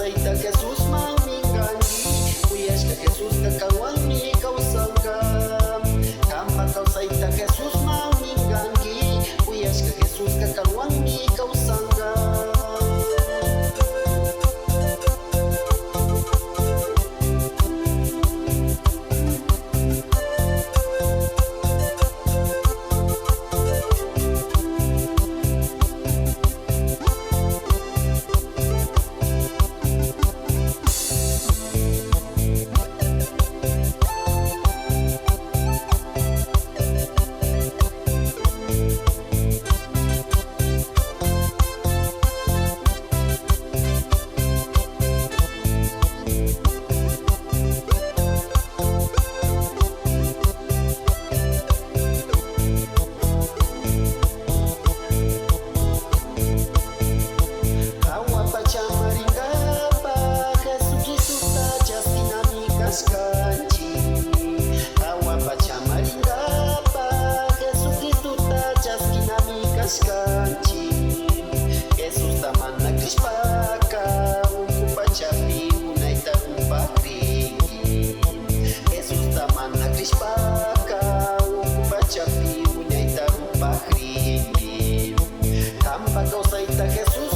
Causaita Jesusman minkanki, C'uyashca Jesusca canhuanmi causanga. Cambaj causaita Jesusman minkanki, C'uyashca Jesusca canhuanmi causanga. Jahua pachaman ringapaj Jesucristota chasquinami cashcanchij. Jahua pachaman ringapaj Jesucristota chasquinami cashcanchij. Jesusta mana crishpaca ucu pachapi unaita rupagringui. Jesusta mana crishpaca ucu pachapi unaita rupagringui. Cambaj causaita Jesús.